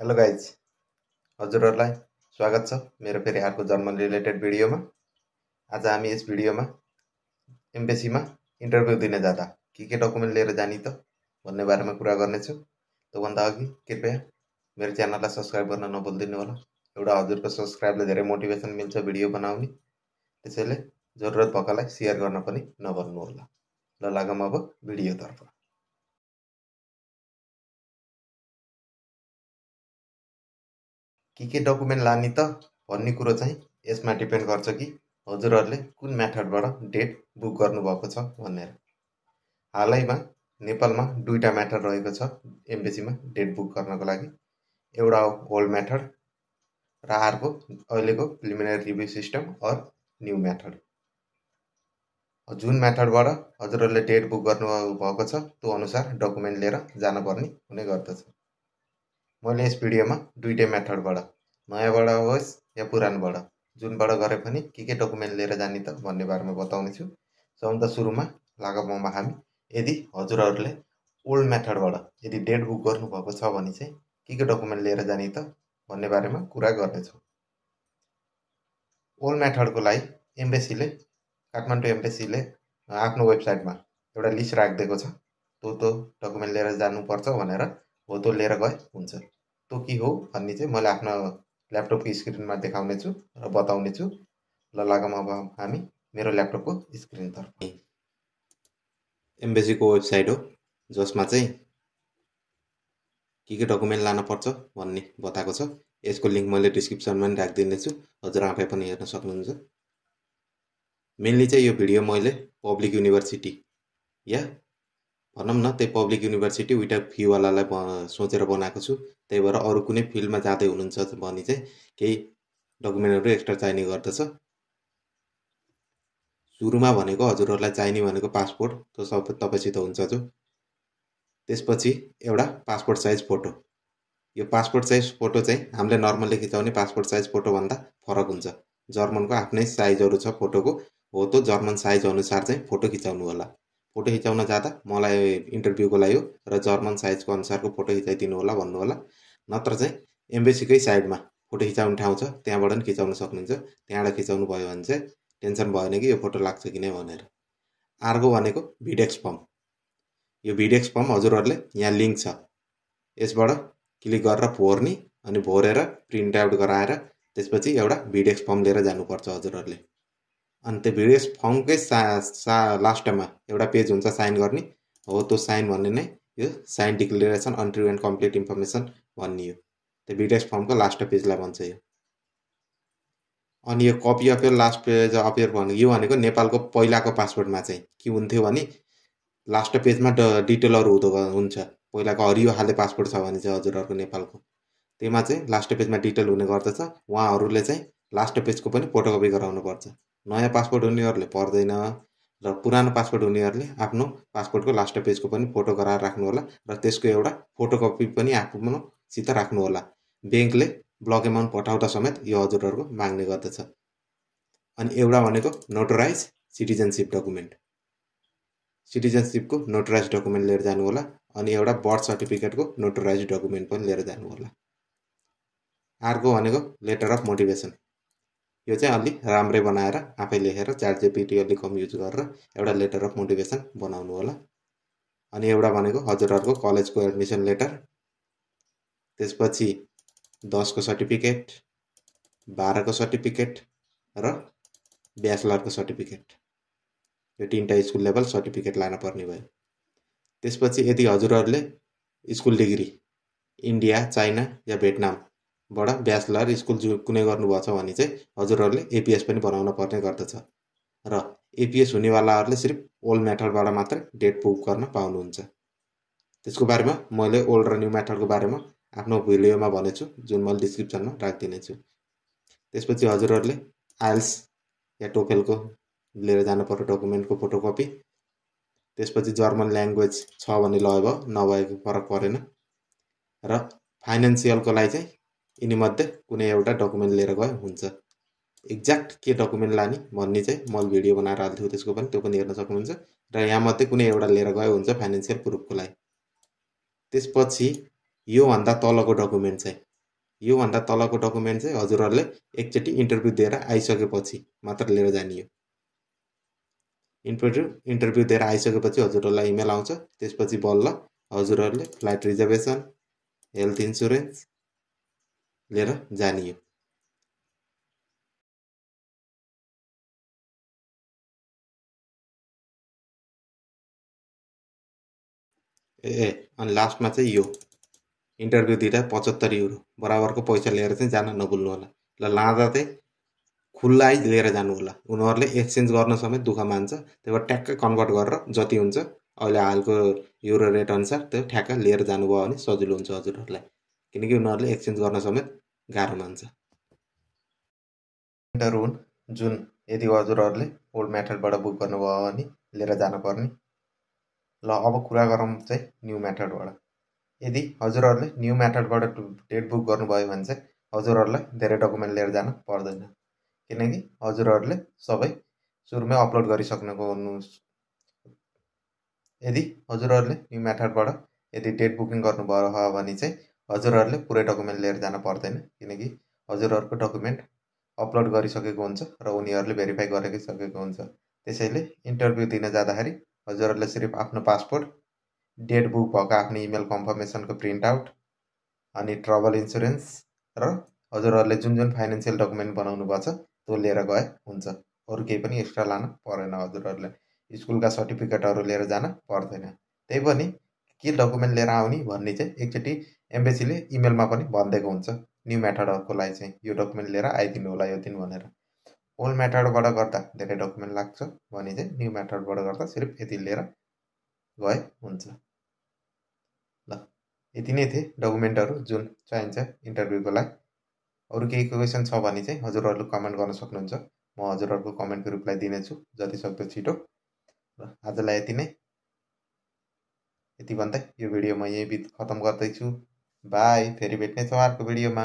Hello guys, हजुरहरूलाई स्वागत छ मेरो फेरि अर्को जन्म रिलेटेड भिडियोमा। आज हामी यस भिडियोमा एम्बेसीमा इन्टरभ्यू दिन जाँदा के डकुमेन्ट लिएर जाने त भन्ने बारेमा कुरा गर्नेछु। त्योभन्दा अघि कृपया मेरो च्यानललाई सब्सक्राइब गर्न नभुलिदिनु होला। एउटा हजुरको सब्सक्राइबले धेरै मोटिभेसन मिल्छ भिडियो बनाउने, त्यसैले जरुरत भएकालाई सेयर गर्न पनि नभुल्नु होला। ल लागौँ अब भिडियोतर्फ। के डकुमेन्ट लाने त भन्ने कुरो चाहिँ यसमा डिपेन्ड गर्छ कि हजुरहरूले कुन मेथडबाट डेट बुक गर्नुभएको छ भनेर। हालैमा नेपालमा दुईटा मेथड रहेको छ एम्बेसीमा डेट बुक गर्नको लागि। एउटा हो ओल्ड मेथड र अर्को अहिलेको preliminary review system our new method. जुन मेथडबाट हजुरहरूले डेट बुक गर्नुभएको छ त्यो अनुसार डकुमेन्ट लिएर जानुपर्ने हुने गर्दछ। मैले यस भिडियोमा दुईटै मेथडबाट, नयाँबाट होस् या पुरानोबाट, जुनबाट गरे पनि के डकुमेन्ट लिएर जाने त भन्ने बारेमा बताउने छु। सबभन्दा सुरुमा लागौँ हामी यदि हजुरहरूले ओल्ड मेथडबाट यदि डेट बुक गर्नुभएको छ भने चाहिँ के डकुमेन्ट लिएर जाने त भन्ने बारेमा कुरा गर्नेछौँ। ओल्ड मेथडको लागि काठमाडौँ एम्बेसीले आफ्नो वेबसाइटमा एउटा लिस्ट राखिदिएको छ। त्यो डकुमेन्ट लिएर जानुपर्छ भनेर हो त्यो लिएर गए हुन्छ। त्यो के हो भन्ने चाहिँ मैले आफ्नो ल्यापटपको स्क्रिनमा देखाउने छु र बताउने छु। ल लागौँ अब हामी मेरो ल्यापटपको स्क्रिनतर्फ। एम्बेसीको वेबसाइट हो जसमा चाहिँ के डकुमेन्ट लान पर्छ भन्ने बताएको छ। यसको लिङ्क मैले डिस्क्रिप्सनमा पनि राखिदिने छु, हजुर आफै पनि हेर्न सक्नुहुन्छ। मेनली चाहिँ यो भिडियो मैले पब्लिक युनिभर्सिटी या भनौँ न त्यही पब्लिक युनिभर्सिटी उइटा फीवालालाई सोचेर बनाएको छु। त्यही भएर अरू कुनै फिल्डमा जाँदै हुनुहुन्छ भने चाहिँ केही डकुमेन्टहरू एक्स्ट्रा चाहिने गर्दछ। सुरुमा भनेको हजुरहरूलाई चाहिने भनेको पासपोर्ट, त्यो सबै तपाईँसित हुन्छ जो। त्यसपछि एउटा पासपोर्ट साइज फोटो। यो पासपोर्ट साइज फोटो चाहिँ हामीले नर्मली खिचाउने पासपोर्ट साइज फोटोभन्दा फरक हुन्छ। जर्मनको आफ्नै साइजहरू छ फोटोको, हो त्यो जर्मन साइज अनुसार चाहिँ फोटो खिचाउनु होला। फोटो खिचाउन जाँदा मलाई इन्टरभ्यूको लागि हो र जर्मन साइजको अनुसारको फोटो खिचाइदिनु होला भन्नु होला। नत्र चाहिँ एम्बेसीकै साइडमा फोटो खिचाउने ठाउँ छ, त्यहाँबाट पनि खिचाउन सक्नुहुन्छ। त्यहाँबाट खिचाउनु भयो भने चाहिँ टेन्सन भएन कि यो फोटो लाग्छ कि नै भनेर। अर्को भनेको भिडेक्स फर्म। यो भिडेक्स फर्म हजुरहरूले यहाँ लिङ्क छ, यसबाट क्लिक गरेर भर्ने अनि भरेर प्रिन्ट आउट गराएर त्यसपछि एउटा भिडेक्स फर्म लिएर जानुपर्छ हजुरहरूले। अनि त्यो भिडेक्स फर्मकै लास्टमा एउटा पेज हुन्छ साइन गर्ने, हो त्यो साइन भन्ने नै यो sign declaration on true and complete information भन्ने हो। त्यो भिडेक्स फर्मको लास्ट पेजलाई भन्छ यो। अनि यो copy of your last page appear भन्ने यो भनेको नेपालको पहिलाको पासपोर्टमा चाहिँ के हुन्थ्यो भने लास्ट पेजमा डिटेलहरू हुन्छ। पहिलाको हरियो खाले पासपोर्ट छ भने चाहिँ हजुरहरूको नेपालको त्यसमा चाहिँ लास्ट पेजमा डिटेल हुने गर्दछ। उहाँहरूले चाहिँ लास्ट पेजको पनि फोटोकपी गराउनुपर्छ। नयाँ पासपोर्ट हुनेहरूले पर्दैन र पुरानो पासपोर्ट हुनेहरूले आफ्नो पासपोर्टको लास्ट पेजको पनि फोटो गराएर राख्नु होला र त्यसको एउटा फोटोकपी पनि आफ्नोसित राख्नु होला। ब्याङ्कले ब्लक एमाउन्ट पठाउँदा समेत यो हजुरहरूको माग्ने गर्दछ। अनि एउटा भनेको नोटराइज सिटिजनसिप डकुमेन्ट, सिटिजनसिपको नोटराइज डकुमेन्ट लिएर जानु होला। अनि एउटा बर्थ सर्टिफिकेटको नोटराइज डकुमेन्ट पनि लिएर जानु होला। अर्को भनेको लेटर अफ मोटिभेसन। यो चाहिँ अलि राम्रै बनाएर आफै लेखेर च्याटजिपिटी अलि कम युज गरेर एउटा लेटर अफ मोटिभेसन बनाउनु होला। अनि एउटा भनेको हजुरहरूको कलेजको एडमिसन लेटर, त्यसपछि 10 को सर्टिफिकेट, 12 को सर्टिफिकेट र ब्याचलरको सर्टिफिकेट। यो तीनटा स्कुल लेभल सर्टिफिकेट लान पर्ने भयो। त्यसपछि यदि हजुरहरूले स्कुल डिग्री इन्डिया, चाइना या भियतनामबाट ब्याचलर स्कुल कुनै गर्नुभएको छ भने चाहिँ हजुरहरूले एपिएस पनि बनाउन पर्ने गर्दछ। र एपिएस हुनेवालाहरूले सिर्फ ओल्ड मेथडबाट मात्रै डेट बुक गर्न पाउनुहुन्छ। त्यसको बारेमा मैले ओल्ड र न्यू मेथडको बारेमा आफ्नो भिडियोमा भनेछु, जुन मैले डिस्क्रिप्सनमा राखिदिनेछु। त्यसपछि हजुरहरूले आइएल्स या टोफेलको लिएर जानु पर्यो डकुमेन्टको फोटोकपी। त्यसपछि जर्मन ल्याङ्ग्वेज छ भने भयो, नभएको फरक परेन। र फाइनेन्सियलको लागि चाहिँ यिनीमध्ये कुनै एउटा डकुमेन्ट लिएर गए हुन्छ। एक्ज्याक्ट के डकुमेन्ट लाने भन्ने चाहिँ मैले भिडियो बनाएर हाल्छु, त्यसको पनि त्यो पनि हेर्न सक्नुहुन्छ। र यहाँमध्ये कुनै एउटा लिएर गए हुन्छ फाइनेन्सियल प्रुफको लागि। त्यसपछि योभन्दा तलको डकुमेन्ट चाहिँ योभन्दा तलको डकुमेन्ट चाहिँ हजुरहरूले एकचोटि इन्टरभ्यू दिएर आइसकेपछि मात्र लिएर जाने हो। इन्टरभ्यू दिएर आइसकेपछि हजुरहरूलाई इमेल आउँछ। त्यसपछि बल्ल हजुरहरूले फ्लाइट रिजर्भेसन, हेल्थ इन्सुरेन्स लिएर जाने हो। अनि लास्टमा चाहिँ यो इन्टरभ्यू दिँदा 75 युरो बराबरको पैसा लिएर चाहिँ जान नभुल्नु होला। ल लाँदा चाहिँ खुल्लै लिएर जानु होला। उनीहरूले एक्सचेन्ज गर्न समेत दुःख मान्छ। त्यही भएर ट्याक्कै कन्भर्ट गरेर जति हुन्छ अहिले हालको युरो रेट अनुसार त्यो ठ्याक्क लिएर जानुभयो भने सजिलो हुन्छ हजुरहरूलाई, किनकि उनीहरूले एक्सचेन्ज गर्न समेत गाह्रो मान्छ। हुन् जुन यदि हजुरहरूले ओल्ड मेथडबाट बुक गर्नुभयो भने लिएर जानुपर्ने। ल अब कुरा गरौँ चाहिँ न्यू मेथडबाट। यदि हजुरहरूले न्यू मेथडबाट डेट बुक गर्नुभयो भने चाहिँ हजुरहरूलाई धेरै डकुमेन्ट लिएर जान पर्दैन, किनकि हजुरहरूले सबै सुरुमै अपलोड गरिसक्नुको हुनुहोस्। यदि हजुरहरूले न्यू मेथडबाट यदि डेट बुकिङ गर्नुभयो भने चाहिँ हजुरहरूले पुरै डकुमेन्ट लिएर जान पर्दैन, किनकि हजुरहरूको डकुमेन्ट अपलोड गरिसकेको हुन्छ र उनीहरूले भेरिफाई गरिसकेको हुन्छ। त्यसैले इन्टरभ्यू दिन जाँदाखेरि हजुरहरूले सिर्फ आफ्नो पासपोर्ट, डेट बुक भएको आफ्नो इमेल कन्फर्मेसनको प्रिन्ट आउट, अनि ट्राभल इन्सुरेन्स र हजुरहरूले जुन जुन फाइनेन्सियल डकुमेन्ट बनाउनु भएको छ त्यो लिएर गए हुन्छ। अरू केही पनि एक्स्ट्रा लान परेन। हजुरहरूले स्कुलका सर्टिफिकेटहरू लिएर जान पर्दैन। त्यही पनि के डकुमेन्ट लिएर आउने भन्ने चाहिँ एकचोटि एम्बेसीले इमेलमा पनि भनिदिएको हुन्छ न्यू मेथडहरूको लागि चाहिँ यो डकुमेन्ट लिएर आइदिनु होला यो दिन भनेर। ओल्ड मेथडबाट गर्दा धेरै डकुमेन्ट लाग्छ भने चाहिँ न्यू मेथडबाट गर्दा सिर्फ यति लिएर गए हुन्छ। ल यति नै थिए डकुमेन्टहरू जुन चाहिन्छ इन्टरभ्यूको लागि। अरू केही क्वेसन छ भने चाहिँ हजुरहरूले कमेन्ट गर्न सक्नुहुन्छ। म हजुरहरूको कमेन्टको रिप्लाई दिनेछु जति सक्दो छिटो। र आजलाई यति नै। यति भन्दै यो भिडियो म यहीँ खतम गर्दैछु। बाई, फेरि भेट्नेछौँ अर्को भिडियोमा।